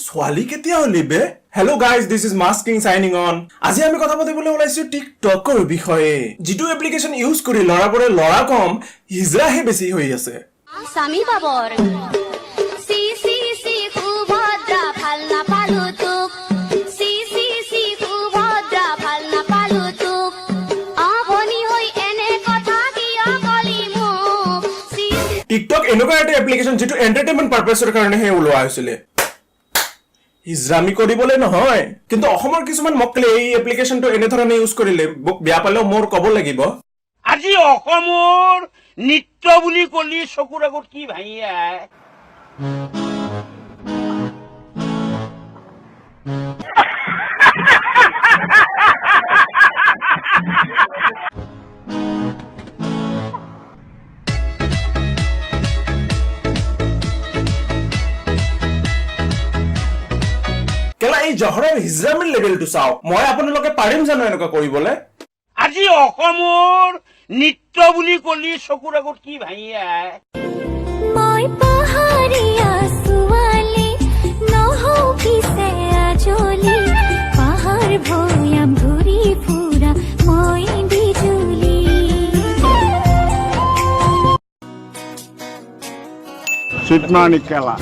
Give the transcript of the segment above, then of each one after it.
ছোৱালী কেতিয়া হলি বে? Hello guys, this is Masking signing on. আজি আমি কথা পাতিবলৈ ওলাইছো টিকটকৰ বিষয়ে, যিটো এপ্লিকেশ্যন ইউজ কৰি ল'ৰাবোৰে ল'ৰা কম, হিজৰাহে বেছি হৈ আছে। স্বামী বাবৰ চি চি চি সুভদ্ৰা, ভাল নাপালো তোক। চি চি চি সুভদ্ৰা, ভাল নাপালো তোক। অভনী হৈ এনে কথা কিয় কলি মোক? চি চি টিকটক এনেকুৱা এটা এপ্লিকেশ্যন, যিটো এণ্টাৰটেইনমেণ্ট পাৰ্পাছৰ কাৰণেহে ওলোৱা হৈছিলে, হিজৰামি কৰিবলৈ নহয়। কিন্তু অসমৰ কিছুমান মক্কেলে এই এপ্লিকেশ্যনটো এনেধৰণে ইউজ কৰিলে মোক বেয়া পালেও মোৰ ক'ব লাগিব। আজি অসমৰ নৃত্য বুলি কলি চকুৰ আগত কি ভাঙি আহে? কেলা, এই জহৰৰ হিজৰামিৰ লেভেলটো চাওক। মই আপোনালোকে পাৰিম জানো এনেকুৱা কৰিবলৈ? আজি অসমৰ নৃত্য বুলি কলি চকুৰ আগত কি ভাঙি আহে? মই পাহাৰীয়া ছোৱালী নহওঁ পিছে আজলি, পাহাৰ ভৈয়াম ঘূৰি ফুৰা মই বিজুলী। চিটমানি কেলা।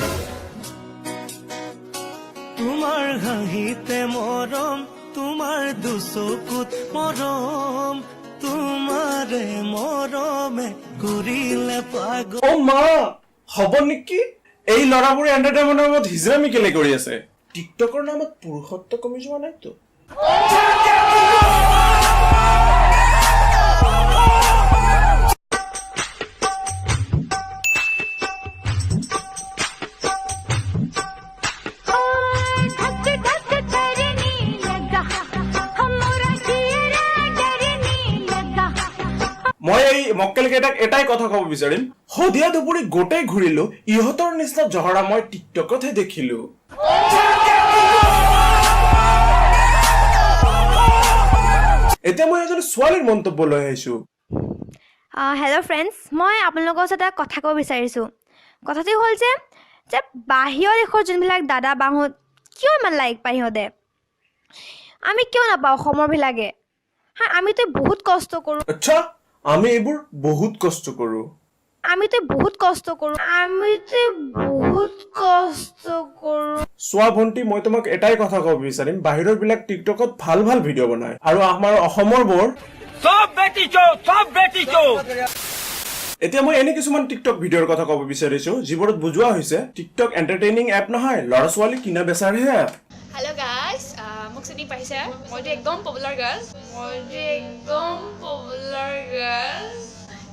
তোমাৰ হাঁহিতে মৰম, তোমাৰ দুচকুত মৰম, তোমাৰে মৰমে কৰিলে পাগল। অ মা, হ'ব নেকি? এই ল'ৰাবোৰে এণ্টাৰটেইনমেণ্টৰ নামত হিজৰামি কেলে কৰি আছে? টিকটকৰ নামত পুৰুষত্ব কমি যোৱা নাইতো? धक धक करने लगा, हमरा जियरा डरने लगा। মই এই মক্কেল কেইটাক এটাই কথা ক'ব বিচাৰিম, শদিয়া দুপুৰি গোটেই ঘূৰিলো, ইহঁতৰ নিচিনা জহৰা মই টিকটকতহে দেখিলো। এতিয়া মই এজনী ছোৱালীৰ মন্তব্য লৈ আহিছো। হেল্ল' ফ্ৰেণ্ডছ, মই আপোনালোকৰ ওচৰত এটা কথা ক'ব বিচাৰিছোঁ। কথাটো হ'ল যে বাহিৰৰ দেশৰ যোনবিলাক দাদা বাহঁত কিয় ইমান লাইক পায় সিহঁতে, আমি কিয় নাপাওঁ অসমৰবিলাকে? হা, আমিতো বহুত কষ্ট কৰোঁ। আচ্ছা, আমি এইবোৰ বহুত কষ্ট কৰো। আমিতো বহুত কষ্ট কৰোঁ, আমিতো বহুত কষ্ট কৰোঁ। চোৱা ভণ্টি, মই তোমাক এটাই কথা ক'ব বিচাৰিম, বাহিৰৰ বিলাক টিকটকত ভাল ভাল ভিডিঅ' বনায় আৰু আমাৰ অসমৰ বোৰ চব বেটি চো, চব বেটি চো। এতিয়া মই এনে কিছুমান টিকটক ভিডিঅ'ৰ কথা ক'ব বিচাৰিছো, যিবোৰত বুজোৱা হৈছে টিকটক এণ্টাৰটেইনিং এপ নহয়, ল'ৰা ছোৱালী কিনা বেচাৰহে এপ। হেল্ল' গাইজ, মোক চিনি পাইছে? মইতো একদম পপুলাৰ গাৰ্ল, মইতো একদম পপুলাৰ গাৰ্ল।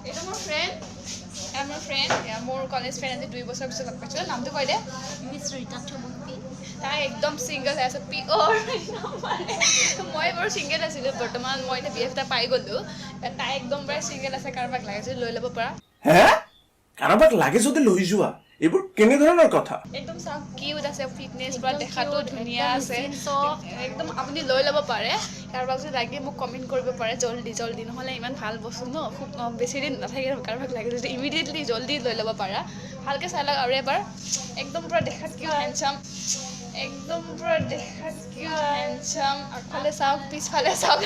এইটো মোৰ ফ্ৰেণ্ড, এয়া মোৰ ফ্ৰেণ্ড, এয়া মোৰ কলেজ ফ্ৰেণ্ড। আজি 2 বছৰ পিছত লগ পাইছোঁ। নামটো কৈ দে। মিছ ৰীতা চমকী। তাই একদম ছিংগল হৈ আছে, পিয়'ৰ। মানে মই বাৰু ছিংগল আছিলোঁ, বৰ্তমান মই এতিয়া বি এফ এটা পাই গ'লোঁ। তাই একদম পুৰা ছিংগল আছে। কাৰোবাক লাগে যদি লৈ ল'ব পাৰা। হে, কাৰোবাক লাগে যদি লৈ যোৱা, এইবোৰ কেনেধৰণৰ কথা? একদম চাওক, কিউট আছে, ফিটনেছ পুৰা, দেখাটো ধুনীয়া আছে একদম। আপুনি লৈ ল'ব পাৰে। কাৰোবাক যদি লাগে মোক কমেণ্ট কৰিব পাৰে জল্দি জল্দি, নহ'লে ইমান ভাল বস্তু ন, খুব বেছি দিন নাথাকে। কাৰোবাক লাগে যদি ইমিডিয়েটলি জল্দি লৈ ল'ব পাৰা। ভালকৈ চাই লওক আৰু এবাৰ। একদম পুৰা দেখাত কিউট, হেণ্ডচাম, একদম পুৰা দেখাত কিউট, হেণ্ডচাম। আগফালে চাওক, পিছফালে চাওক,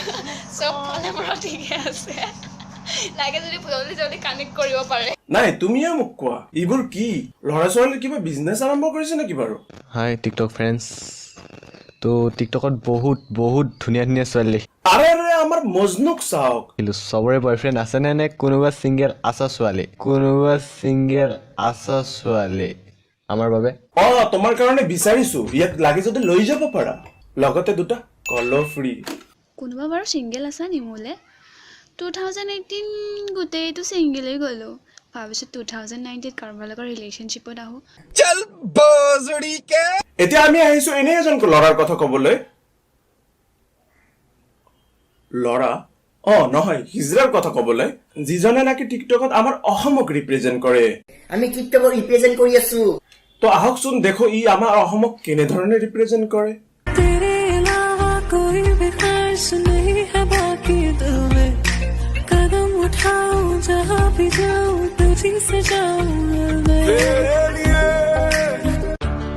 চবফালে পুৰা ঠিকে আছে। লাগে যদি জল্দি জল্দি কানেক্ট কৰিব পাৰে। নাই, তুমিয়ে মোক কোৱা, এইবোৰ কি ল'ৰা ছোৱালীৰ কিবা বিজনেছ আৰম্ভ কৰিছে নেকি বাৰু? হাই টিকটক ফ্ৰেণ্ডছ, তো টিকটকত বহুত বহুত ধুনীয়া ধুনীয়া ছোৱালী আৰে আৰে, আমাৰ মজনুক চাওক। দেখিলোঁ। চবৰে বয়ফ্ৰেণ্ড আছেনে নে কোনোবা ছিংগেল আছা ছোৱালী? কোনোবা ছিংগেল আছা ছোৱালী আমাৰ বাবে? অ, তোমাৰ কাৰণে বিচাৰিছো ইয়াত, লাগে যদি লৈ যাব পাৰা, লগতে দুটা কল ফ্ৰী। কোনোবা বাৰু ছিংগেল আছা নি মোলে? 2018 গোটেইটো ছিংগেলেই গ'লোঁ। ভাবিছোঁ 2019ত কাৰোবাৰ লগত ৰিলেশ্যনশ্বিপত আহোঁ। এতিয়া আমি আহিছো এনে এজন ল'ৰাৰ কথা ক'বলৈ, ল'ৰা অ নহয়, হিজৰাৰ কথা ক'বলৈ, যিজনে নাকি টিকটকত আমাৰ অসমক ৰিপ্ৰেজেণ্ট কৰে। আমি টিকটকক ৰিপ্ৰেজেণ্ট কৰি আছো। তো আহকচোন দেখো ই আমাৰ অসমক কেনেধৰণে ৰিপ্ৰেজেণ্ট কৰে। तेरे अलावा कोई भी ख्वाहिश नहीं है बाकी दिल में, कदम उठाऊं जहाँ भी जाऊं, तुझी से जाऊं मैं।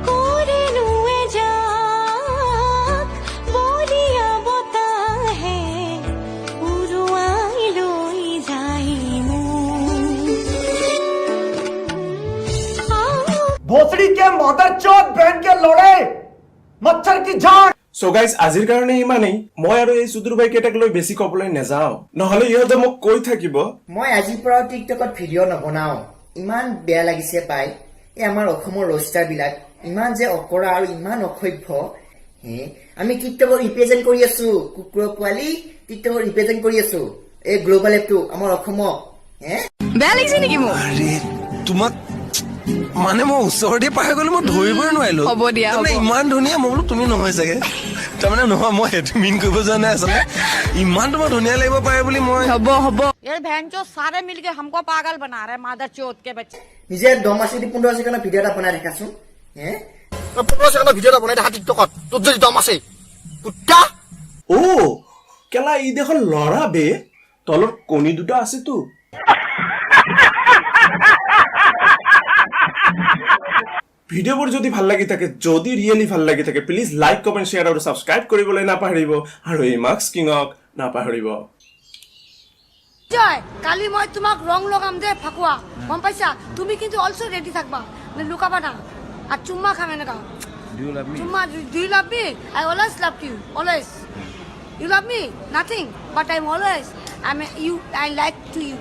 কোৰেনো। भोसड़ी के मादर चौथ बहन के लोड़े मच्छर की झाड़। চ' গাইজ, আজিৰ কাৰণে ইমানেই। মই আৰু এই চুদুৰ কেইটাক লৈ বেছি ক'বলৈ নাযাওঁ, নহ'লে ইহঁতে মোক কৈ থাকিব। মই আজিৰ পৰাও টিকটকত ভিডিঅ' নবনাও। ইমান বেয়া লাগিছে পাই। এই আমাৰ অসমৰ ৰষ্টাৰবিলাক ইমান যে অকৰা আৰু ইমান অসভ্য হে। আমি টিকটকত ৰিপ্ৰেজেণ্ট কৰি আছো, কুকুৰৰ পোৱালি। টিকটকত ৰিপ্ৰেজেণ্ট কৰি আছো এই গ্ল'বেল এপটো, আমাৰ অসমক হে। বেয়া লাগিছে নেকি মোক? আৰে, তোমাক মানে মই ওচৰতে পাই গ'লো, মই ধৰিবই নোৱাৰিলো। হ'ব দিয়া, হ'ব। তাৰমানে ইমান ধুনীয়া, মই বোলো তুমি নহয় চাগে। তাৰমানে নহয়, মই সেইটো মিন কৰিব যোৱা নাই। আচলতে ইমান তোমাৰ ধুনীয়া লাগিব পাৰে বুলি মই হ'ব হ'ব। ये बहन चो सारे मिलके हमको पागल बना रहे, मादर चोत के बच्चे। নিজে দম আছে যদি 15 ছেকেণ্ডৰ ভিডিঅ' এটা বনাই দেখাচোন হে। 15 ছেকেণ্ডৰ ভিডিঅ' এটা বনাই দেখা টিকটকত, তোৰ যদি দম আছে, কুত্তা। অ' কেলা, ই দেখোন ল'ৰা বে, তলত কণী দুটা আছেতো। ভিডিঅ'বোৰ যদি ভাল লাগি থাকে, যদি ৰিয়েলি ভাল লাগি থাকে, প্লিজ লাইক, কমেণ্ট, শ্বেয়াৰ আৰু ছাবস্ক্ৰাইব কৰিবলৈ নাপাহৰিব আৰু এই মাস্ক কিঙক নাপাহৰিব। জয়, কালি মই তোমাক ৰং লগাম দে ফাকুৱা, গম পাইছা? তুমি কিন্তু অলছ' ৰেডি থাকবা, মানে লুকাবা না। আৰু চুম্মা খাম এনেকা চুম্মা। Do you love me? I always love you, always. You love me nothing, but I am always I am you, I like to you.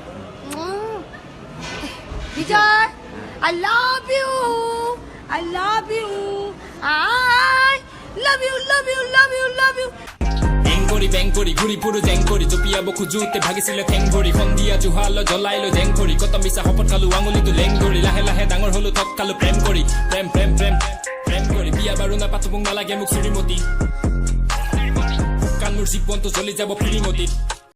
Bijoy, I love you, I love you, I love you, love you, love you, love you. বেং কৰি বেং কৰি ঘূৰি ফুৰো জেং কৰি, জঁপিয়াব খোজোতে ভাগিছিলে ঠেং ভৰি। সন্ধিয়া জুহাল জ্বলাই লৈ জেং কৰি, কত মিছা শপত খালো আঙুলিটো লেং ধৰি। লাহে লাহে ডাঙৰ হলো, ঠগ খালো প্ৰেম কৰি, প্ৰেম প্ৰেম প্ৰেম প্ৰেম কৰি। বিয়া বাৰু নাপাতো, মোক নালাগে মোক শ্ৰীমতী, কাৰণ মোৰ জীৱনটো জ্বলি যাব ফিৰিঙতিত।